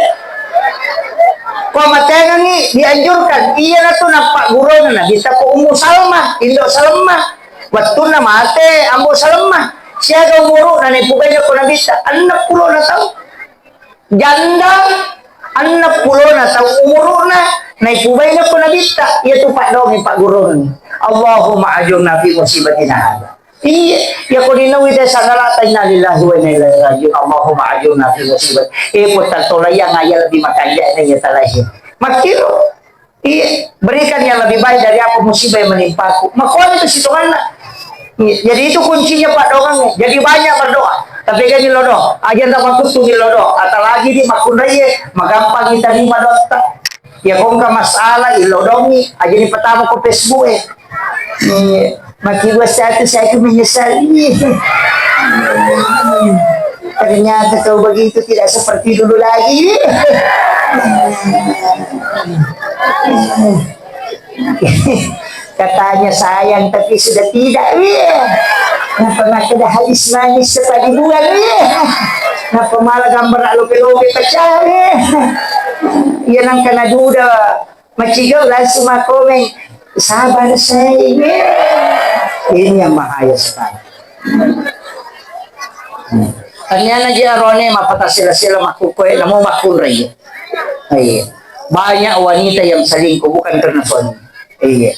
Ko matengangi dianjurkan. Iya na tu nappa gurona na bisa ko Ummu Salmah, Indo Salmah. Wettunna mate Ambo Salmah, siaga umuru'na naipugaina ko Nabitta? Enneng pulona taung. Janda enneng pulona taung umuru'na naipugaina ko Nabitta, iyatu paddoangi paggurungengngi. Allahumma ajurna fi musibatina hadza. Iya, iya ko ninauwi te sangalata innalillahi wa inna ilaihi rajiun. Allahumma ajurna fi musibat. Eh, puttana tolaiang aja lebih makanja na iya talaihe. Makkiro. Iya, berikan yang lebih baik dari apa musibah yang menimpaku. Makuan itu sitonganna. Iya, jadi itu kuncinya paddoangangnge. Jadi banyak berdoa. Tapi kan lo doa. Aja ndak makuttu lo doa. Apalagi di makkunraie, magampang kita terima doa. Ya kongka masalah ilo doangngi. Aja ni pertama ko Facebook eh. Iya. Maki buat satu, saya tuh menyesal. Iya. Ternyata kau begitu tidak seperti dulu lagi. Katanya sayang, tapi sudah tidak. Iya. Napa makkeda hadis manis sepa dibuang. Iya. Napa malah gambar lope-lope pecah. Iya. Iya nang kena duda. Macigau langsung makkomeng, "Sabar, sayang." Ini yang bahaya sekali. Hmm. Taniana ji arone mappata sela-sela makkukkoe, namo makkunrai. Iya. Banyak wanita yang selingkuh bukan karena suami. Iya.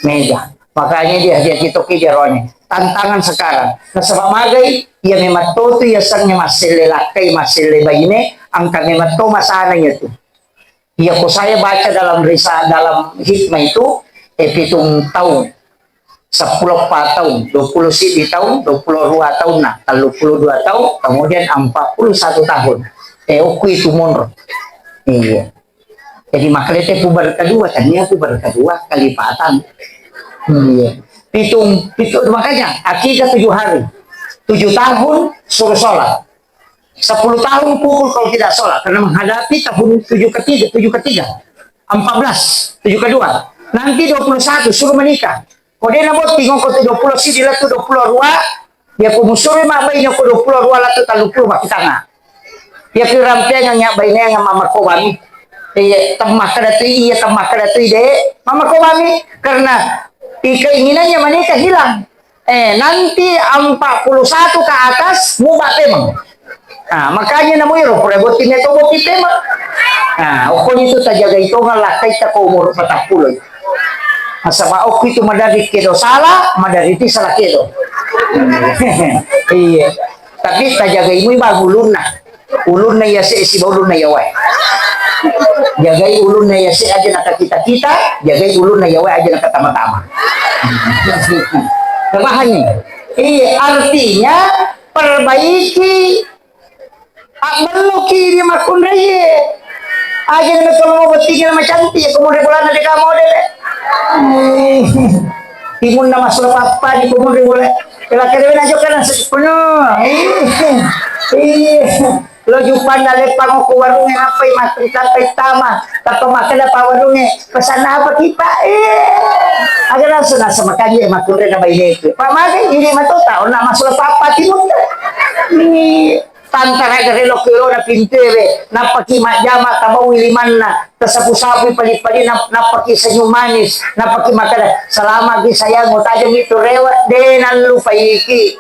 Mega. Makanya dia, dia kitoki dia arone. Tantangan sekarang. Nasaba magai, iya memang totu iya sengnge masselle lakkai, masselle baine, angka memang to masana iya tu. Iya, ko saya baca dalam risa-, dalam hikmah itu, eh, pitung taung, seppulo pa taung, dua puluh siddi taung, dua puluh dua taunna, tellu puluh dua taung, kemudian empat puluh satu tahun. Eh, okku itu monro. Iya. Jadi, makanya te puber kedua, tania puber kedua, kelipatan. Hmm, iya. Pitung, pitu, makanya akikah tujuh hari. Tujuh tahun suruh sholat. Sepuluh tahun pukul kalau tidak sholat karena menghadapi tahun tujuh ketiga, tujuh ketiga, empat belas, tujuh kedua. Nanti dua puluh satu suruh menikah. Ko de' nabotting ko tu dua puluh siji lettu dua puluh dua, ya ku musuri mabbaine ko dua puluh dua lettu tellu puluh makkutana. Ya ku rampeang ya baine nga mama ko bami. Iya, temma kada tu iya, temma kada tu de', mama ko bami karena i keinginannya menikah hilang. Eh, nanti empat puluh satu ke atas, muba pemeng. Nah, makanya namu iro, pura botting itu botting pemeng. Nah, okoni itu tajaga itu ngalakkai ta ko umur empat puluh. Nasaba okko itu madari kedo salah, madari ti salah kedo. Iya. Tapi tajagai mui bang ulunna. Ulunna iya se siba ulunna iya wae. Jagai ulunna iya se aja naka kita-kita, jagai ulunna iya wae aja naka tama-tama. Pahami? Iya, artinya perbaiki, abbelloki di makkunraie. Aja na kalau mau bertiga nama cantik, ya kamu udah bulan ada kamu deh. Timun nama sudah papa di kamu udah boleh. Kalau kira-kira aja kan sepenuh. Iya. Lo jupanna leppang ko warungnge, nappai makkeda, tappa makkeda pa warungnge, "Pesan apa ki, Pak?" Eh, aga langsung naseng makanja makkunrai na baineku. Pak, magai ini matota, onna masula pappa timunta. Ini tantara gare lo kilo na pintue, nappaki majjama tabaui limanna, tasapu-sapui pali-palina, nappaki senyum manis, nappaki makkeda, "Selamat ki sayang, utajeng itu rewe, de nallupaiki."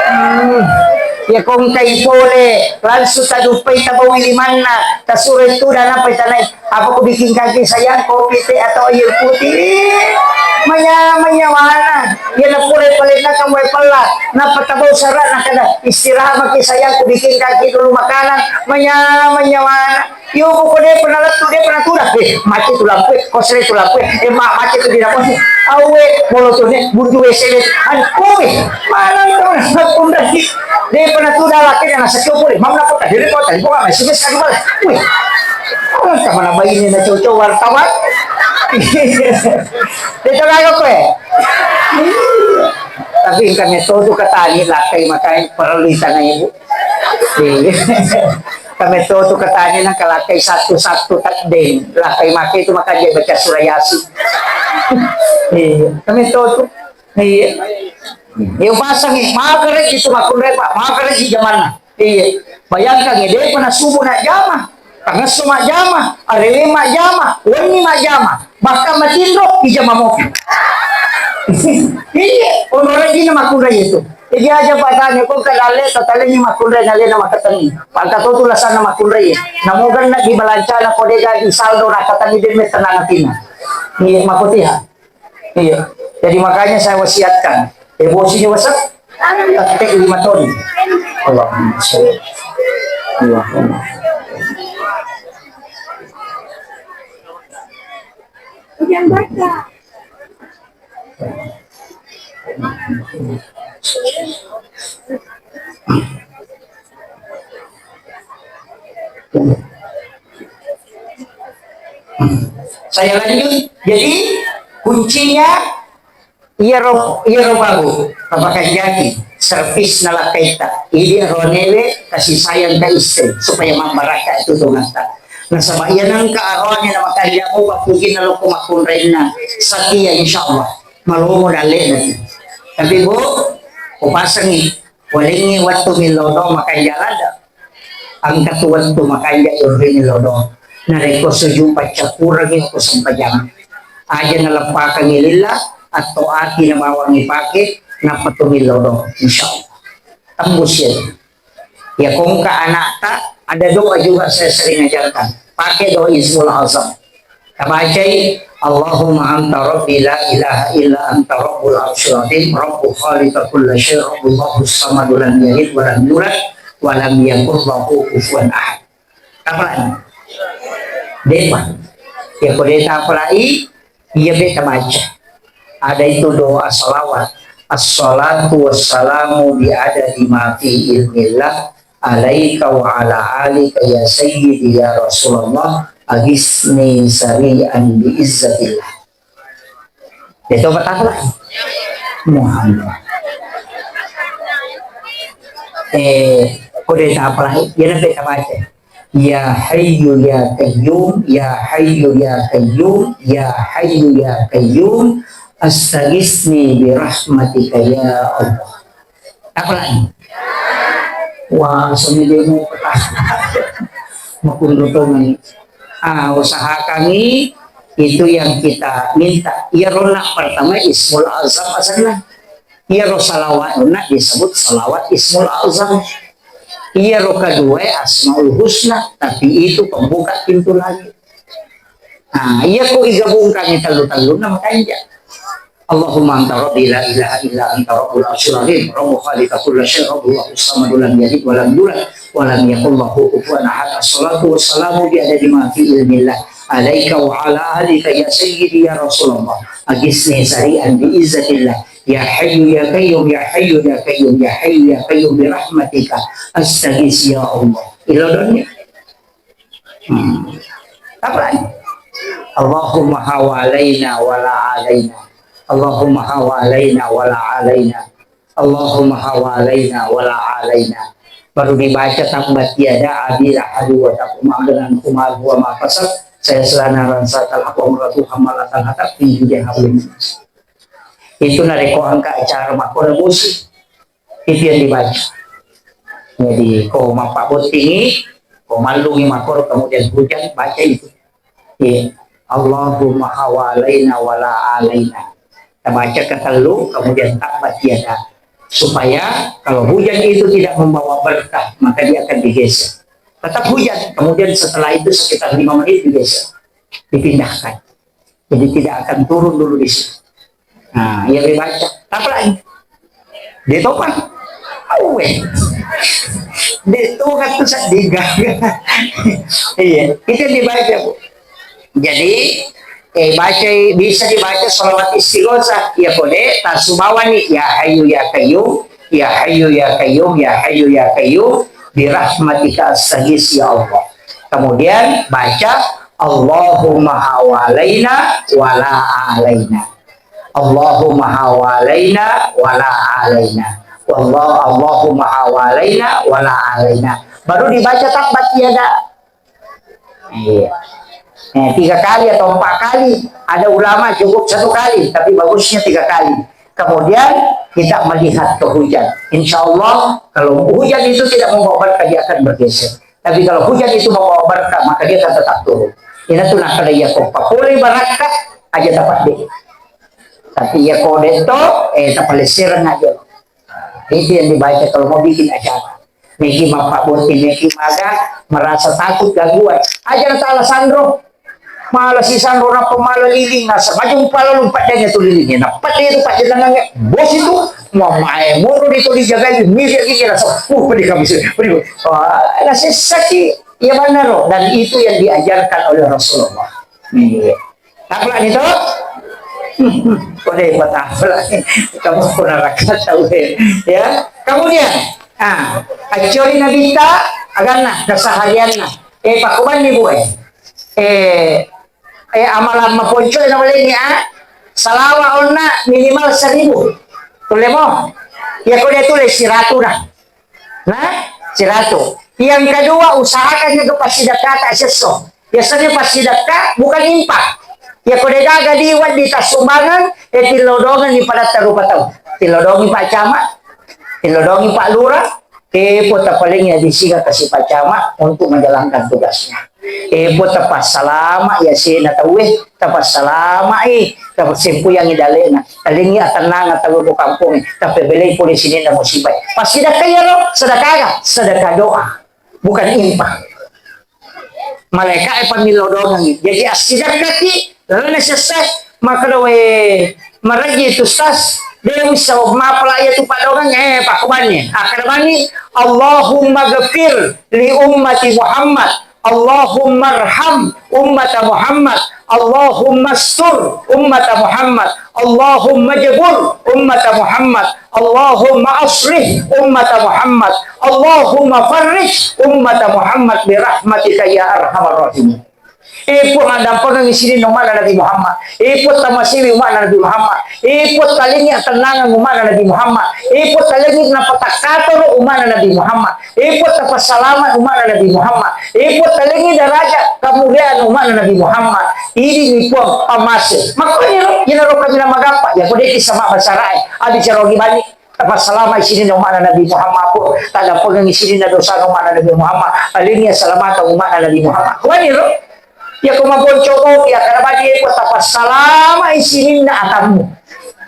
Hmm. Ya kongkai pole, langsung taduppai tabaui limanna, tasuroi tudang nappai tanai. Apa ku bikin kaki sayang, kopi teh atau air putih? Manya, manyawana. Ya napure palenna kamu pella. Napa tabau sara nakada istirahat maki sayang, ku bikin kaki dulu makanan. Manya, manyawana. Yo, ko de pernah lettu, de pernah tuda. Eh, mati tu lampu, eh, kosre tu lampu, eh, ma-, mati tu di lampu. Awe, molo tu ne, buntu W C le. An, kowe, mana tu lampu tadi? De pernah tuda laki na nasakio pole. Mam na kota, diri kota, di kota, masih sekali balik. Wih, orang sama na bayi ini na cocok wartawan. De tahu kau kowe? Tapi engka metode katani lakai makai perlu di tanah ibu. Iya. Kametto tu katanya na kalakai satu-satu takdeng. Lakai make tu maka dia baca surah Yasin. Iya. Kametto tu. Iya. Iya, pasang ni. Maka rek itu makkunrai, Pak. Maka rek di zamanna. Iya. Bayangkan ya, dia pernah subuh nak jama. Tangesso majjama, arewe majjama, wenni majjama, bahkan matinro ijama mopi. Iya, ono rajinna makkunrai itu. Jadi aja patanya, kok kadalle tatalengi makkunrai nalena makatengi. Pangka to tulasanna makkunrai. Namo ganna di balancana kodega di saldo nakatengi demme tenang atina. Iya, makotiha. Iya. Jadi makanya saya wasiatkan, eh, bosinya wasiat, tettek lima ton. Allahumma sholli. Allahumma. Hujan bata. Saya lanjut. Jadi, kuncinya, iyaro, iyaro babu, papakanjaki, servis nalakkaita. Idi aroanewe, kasih sayang ka isse, supaya mabbarakka itu tungatta. Nasaba iya nengka aroane na makanja mu, pappujinna lokko makkunrainna. Satia, insyaallah. Malomo dalle nanti. Tapi, Bu, upasengi, walengngi wettu millau doang makanja ladde. Engka tu wettu makanja yurrini lodo. Narekko suju paccappurengi ko sempajang. Aja naleppakengi lilla, atau ati nabawangi pake, nappa tu millau do. Insyaallah. Tembus ya. Ya kongka anakta, ada doa juga saya sering ajarkan. Pakai doa Ismul Azam. Tabacai, "Allahumma anta rabbi la ilaha illa anta rabbul arsyil azim, rabbu khaliqa kulla syai, rabbu Allahu samadu lam yalid wa lam yulad, wa lam yakul lahu kufuwan ahad." Apa? Depa. Ya, ko de tapalai, iya be tabaca. Ada itu doa salawat. Assalatu wassalamu bi adadi ma fi ilmillah alaika wa ala alika ya sayyidi ya Rasulullah, agisni sari'an bi izzatillah. Itu pertama. Muhammad. Eh, kode tapalai, ya, nanti tabaca. Ya Hayyu ya Qayyum, ya Hayyu ya Qayyum, ya Hayyu ya Qayyum, astaghisni bi rahmatika ya Allah. Tapalai. Wah, sami demo. Makundutungan. Ah, usahakan itu yang kita minta. Iya, rona pertama Ismul Azam asalnya. Iyaro salawatna disebut salawat Ismul Azam. Iyaro kedua Asmaul Husna, tapi itu pembuka pintu langit. Nah, iya ko igabungkan tellu-telluna makanja. Allahumma anta rabbi la ilaha illa anta rabbul arsyil azim, rabbu khaliqa kulla syai, rabbu wahus samadu lam yalid wa lam yulad wa lam yakul lahu kufuwan ahad. Assalatu wassalamu bi adadi ma fi ilmillah alaika wa ala alika ya sayyidi ya Rasulullah. Agisni sari'an bi izzatillah. Ya Hayyu ya Qayyum, ya Hayyu ya Qayyum, ya Hayyu ya Qayyum, bi rahmatika astaghits ya Allah. Ilodonnya. Hmm. Apa lagi? Allahumma hawalaina wala alaina. Allahumma hawalaina wala alaina. Allahumma hawalaina wala alaina. Baru dibaca tabbat yada abi lahabi wa tab, ma aghna anhu maluhu wa ma kasab, sayasla naran zatal lahab wa imra'atuhu hammalatan hatab fi jidiha hablum. Itu narekko engka acara makkoro musi, itu yang dibaca. Jadi, ko mappabottingi, ko mallungi makkoro, kemudian hujan, baca itu. Iya. Allahumma hawalaina wala alaina. Kita baca ketellu, kemudian tabbat yada. Supaya kalau hujan itu tidak membawa berkah, maka dia akan digeser. Tetap hujan, kemudian setelah itu sekitar lima menit digeser, dipindahkan. Jadi tidak akan turun dulu di situ. Nah, iya dibaca. Apa lagi? Dia topan. Awe. Dia topan tuh sedih. Iya, itu yang dibaca, Bu. Jadi, eh, baca, bisa dibaca salawat istighosah. Ya kode, tasubawani, ya Hayyu ya Qayyum, ya Hayyu ya Qayyum, ya Hayyu ya Qayyum, birahmatika astaghits ya Allah. Kemudian baca Allahumma hawalaina wala alaina. Allahumma hawalaina wala alaina. Wallah, Allahumma hawalaina wala alaina. Baru dibaca tabbat yada. Iya. Eh, tiga kali atau empat kali. Ada ulama cukup satu kali, tapi bagusnya tiga kali. Kemudian kita melihat ke hujan. Insya Allah, kalau hujan itu tidak membawa berkah, dia akan bergeser. Tapi kalau hujan itu membawa berkah, maka dia akan tetap turun. Ina tu nakala iya ko papole barakka aja tapadde. Tapi iya ko detto, eh, tapalessereng aja. Itu yang dibaca kalau mau bikin acara. Meki mappabotting, meki maga, merasa takut gangguan. Aja na tala sanro. Mala si sanro nappa mala liling, nasa majung pala lumpat danya tu lilingnya. Nappa dia tu pajennangannya. Bos itu, mau main mulu di tu dijagai, miri lagi dia rasa. Uh, pedih kamu sih, pedih. Wah, nasi sakit. Iya benar, loh. Dan itu yang diajarkan oleh Rasulullah. Iya. Apa lagi tuh? Udah ikut apa lagi? Kamu kurang raka tahu ya. Ya. Kemudian, ah, kecuali Nabi ta, aganna, keseharianna. Eh, Pak Kuban nih, Bu, eh. Eh, eh, amalan maponco yang boleh ini, ah. Salawa onna minimal seribu. Tuh, lemo. Ya, kau dia tulis siratu dah. Nah, siratu. Yang kedua, usahakan jaga passidekka ta sesso. Biasanya passidekka bukan infak. Ya, ko degaga di waddi tassumbangan, eh, tillodongan ni pada tarupa tau. Tillodongi Pak Camat, tillodongi Pak Lurah, eh, po tapaling ya di singa kasih Pak Camat untuk menjalankan tugasnya. Eh, buat tepassalama ya sena tauwe, tepassalama i, tepassempuyangi dalena, talingi atennang tauwe ko kampung, tapi belai pole sininna musibah. Pas sedekah ya ro, sedekah, sedekah doa, bukan infak. Malaika e pamilodongangi. Jadi assidekka ki, lalu sesse, maka dowe, Maraji tu, Ustaz, de wisseng mapala iya tu paddoangeng, eh, pakkobani. Akkeda mani, Allahumma ghfir li ummati Muhammad, Allahumma arham ummata Muhammad, Allahumma astur ummata Muhammad, Allahumma jbur ummata Muhammad, Allahumma aslih ummata Muhammad, Allahumma farrij ummata Muhammad bi rahmatika ya arhamar rahimin. Eh, Puang, addampengengngi sininna umma'na Nabi Muhammad. Eh, Puang, tamasiwi umma'na Nabi Muhammad. Eh, Puang, talengngi atennangeng umma'na Nabi Muhammad. Eh, Puang, talengngi napatakkato umma'na Nabi Muhammad. Eh, Puang, tapassalama umma'na Nabi Muhammad. Eh, Puang, talengngi daraja kamuliaan umma'na Nabi Muhammad. Idini, Puang, pammase. Makkoniro, iyanaro kaminang magampa. Iya ko de'ki sama basarae. Abicara ogi bani. Tapassalama sininna umma'na Nabi Muhammad, Puang. Taddampengengngi sininna dosana umma'na Nabi Muhammad. Alengngi assalamata umma'na Nabi Muhammad. Kuaniro? Iya ko maponco kopi, akkada badi, Puang, tapassalama sininna atammu.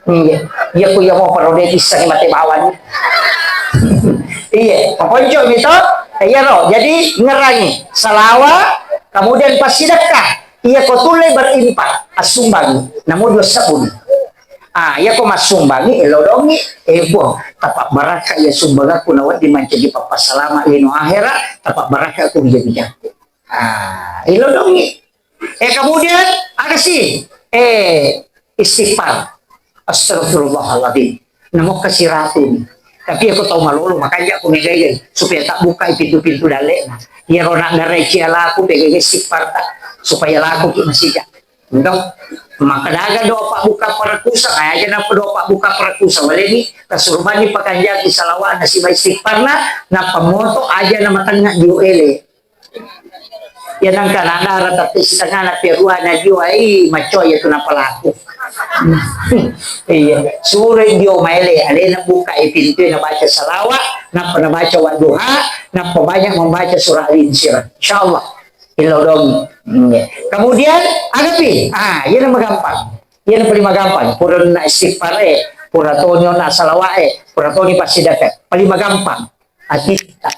Iya. Iya ko iya mau parode pissangi mate bawang. Iya, maponco mi to? Iyaro. Jadi, ngerangi. Salawa, kemudian passidekka. Iya ko tulle berinfak, assumbang. Namu dua sabun. Ah, iya ko massumbangi, elodongi, eh, Puang, tapabbarakka iya sumbangakku nawedding mancaji pappassalama lino ahera, tapabbarakka ku ri jaji-jaji. Ah, elodongi. Eh, kemudian, aga si? Eh, istighfar. Astagfirullahaladzim. Namokka siratu. Tapi aku tau malolo, makanja aku megai-gai, supaya tak buka pintu-pintu dalekna. Iya rona garai cia laku, pegai istighfar tak, supaya laku ki masija. Ndo, makkadaga doa pabbuka parakusa, aja napa doa pabbuka parakusa, waleni, kasurbanni pakanjaki salawatna siba istighfarna, napa moto aja na matengnga dio ele. Ya nangka nada rata sitengana perua na dio ai, macoa ya tu napalaku. Iya, sure dio maele, alena buka e pintu na baca salawat, napa na baca wadduha, napa banyak membaca surah Al-Insyirah. Insyaallah. Ilodong. Iya. Kemudian, agapi? Ah, iya na magampang. Iya na paling magampang. Pura na istighfar e, pura toni na salawat e, pura toni passidekka. Paling magampang. Atitta.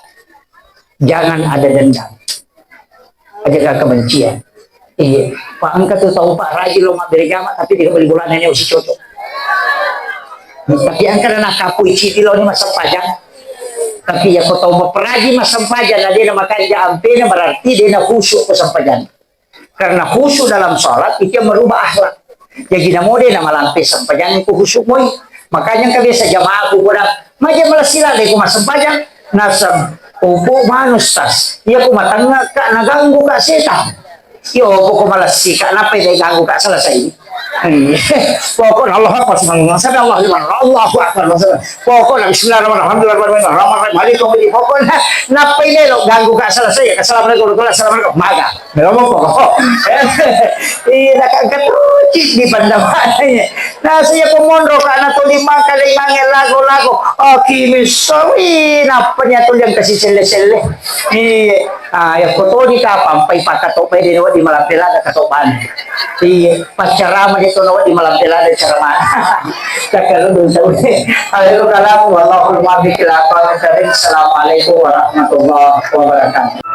Jangan ada dendam. Jaga kebencian. Iya. Pak, engka tu tau, Pak, rajin lo mabbere jama, tapi dia beli bola nenek usi cocok. Tapi engka na nakapui cidi lo ni massempajang. Tapi ya ko tau maperajin massempajang, na dia na makanja ampena, berarti dia na khusyuk ko sempajang. Karena khusyuk dalam sholat itu yang merubah akhlak. Jadi namo de na malampe sempajang ku khusyuk moi. Makanya engka biasa jamaah ku bilang, maja malessi ladde ku massempajang. Naseng, obo manu, Ustaz. Iya ku matengnga ka, naganggu ka setan. Iyo, pokok malessi ka, napa de ganggu ka selesai. Pokokna Allahu Akbar, subhanallah, sami Allahu liman, Allahu Akbar. Pokokna bismillahirrahmanirrahim, alhamdulillahirrahmanirrahim, rahmanirrahim, maliki yaumiddin. Pokokna nappai melo ganggu ka selesai, assalamualaikum warahmatullahi wabarakatuh. Maga. Melo mo pokok. Iya, nak angkat uci di pandang. Nah, saya ko monro ka na tuli mangkale mange lago-lago. Oki misowi, nappa nya tuli yang kasih selle-selle. Iya. Ah, ya ko toni kapang pai pakatobbai de na wedding malampe lada katobbana. Iya, paccarama de to na wedding malampe lada caramana. Cakkaru dong tau. Akhirul kalam, wallahul muwaffiq ila aqwamit thariq. Assalamualaikum warahmatullahi wabarakatuh.